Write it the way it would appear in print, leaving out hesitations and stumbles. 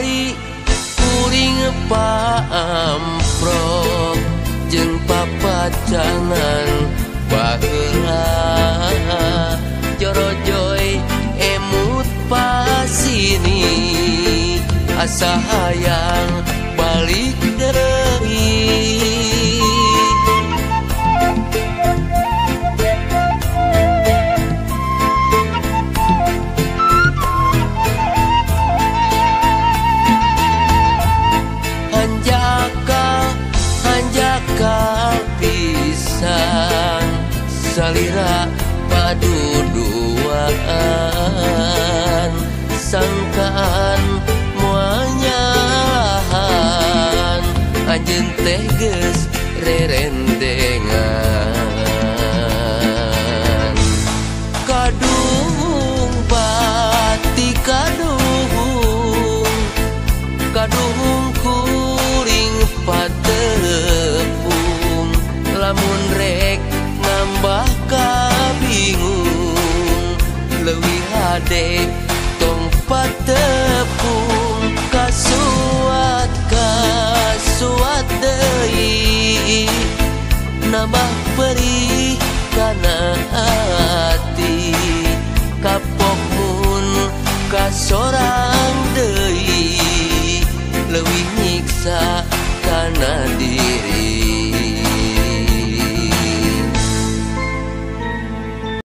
Kamari kuring paamprok jeung papacanan baheula jorojoy emut pasini asa hayang balik deui. Hanjakal pisan salira paduduaan sangkaan moal nyalahan anjeun teh geus rerendengan. Kaduhung pati kaduhung, kaduhung kuring patepung lamun rek nambah kabingung leuwih hade tong patepung. Kasuat kasuat deui nambah perih kana ati kapok mun kasorang deui leuwih nyiksa kana diri.